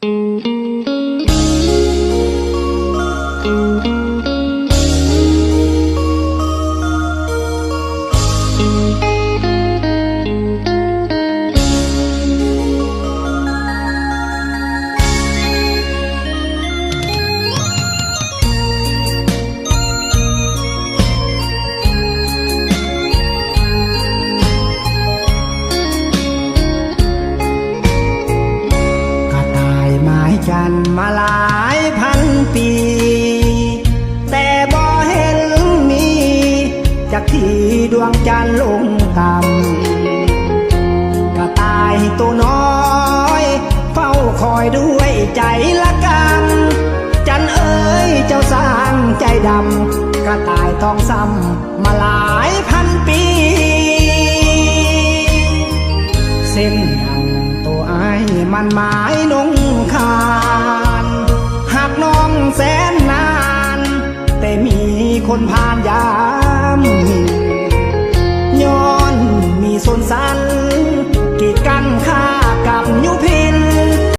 ກະຕ່າຍໝາຍຈັນມາຫຼາຍພັນປີ ແຕ່ບໍ່ເຫັນມີຈັກທີດວງຈັນລົງຕ່ຳ. ກະຕ່າຍໂຕນ້ອຍ ເຝົ້າຄອຍດ້ວຍໃຈລະກຳ ຈັນເອີຍເຈົ້າຊ່າງໃຈດຳ ກະຕ່າຍຕ້ອງຊ້ຳມາຫຼາຍພັນປີ ເຊັ່ນຫຍັງໂຕອ້າຍໝັ້ນໝາຍນົງຄານ ຮັກນ້ອງແສນນານ ແຕ່ມີຄົນຜ່ານຢາມໝິ່ນ ຍ້ອນມີຊົນຊັ້ນ ກີດກັ້ນຂ້າກັບຍຸພີ